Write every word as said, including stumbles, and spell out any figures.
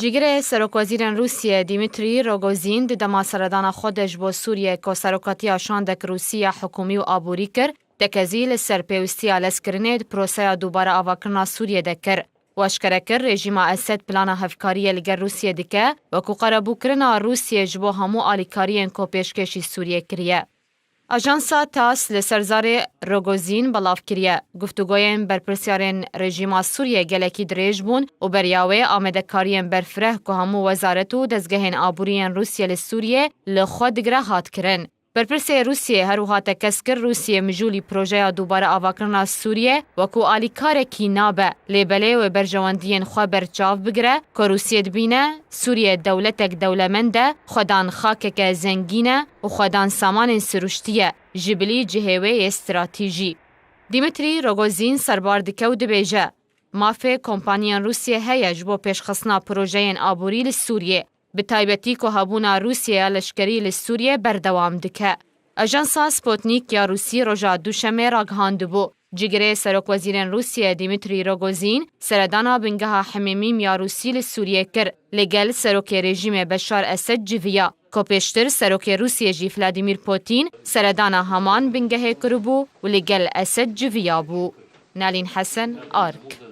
Cîgirê serokwezîrên Rûsiyê Dîmîtrî Rogozîn di dema seredana xwe de ji bo Sûriyê ku serokatiya şandek Rûsî ya hikûmî û aborî kir, tekezî li ser pêwistiya lezkirinê di proseya dubare avakirina Sûriyê de kir. Û eşkere kir, rejîma Esed plana hevkariyê li gel Rûsiyê dike, wekû qerebûkirina Rûsiyê ji bo hemû alîkariyên ku pêşkêşî Sûriyê kiriye. Ajansa TASS li ser zarê Rogozîn belav kiriye. Guftûgoyên berpirsyarên rejîma Sûriyê gelekî dirêj bûn û beriya wê amadekariyên berfireh ku hemû wezaret û dezgehên aborî yên Rûsiyê li Sûriyê li xwe digire hat kirin. Berpirsê Rûsiyê her wiha tekez kir Rûsiyê mijûlî projeya dubare avakirina Sûriyê wekû alîkarekî nabe, lê belê wê berjewendiyên xwe berçav bigire ku Rûsiyê dibîne Sûriye dewletek dewlemend e, xwedan xakeke zengîn e û xwedan samanên siruştî ye, ji bilî cihê wê yê stratîjî. Dîmitrî Rogozîn serbar dike û dibêje, mafê kompaniyên Rûsiyê heye ji bo pêşxistina projeyên aborî li Sûriyê, bi taybetî ku hebûna Rûsiyê ya leşkerî li Sûriyê berdewam dike. Ajansa Sputnik ya Rûsî roja Duşemê ragihandibû, cigirê serokwezîrên Rûsiyê Dîmitrî Rogozîn seredana bingeha hemêmîm ya Rûsî li Sûriyê kir, li gel serokê rejîmê Beşar Esed civiya, ku pêştir serokê Rûsiyê jî Vladimir Putin seredana heman bingehê kiribû û li gel Esed civiya bû. Nalîn Hesen, Ark.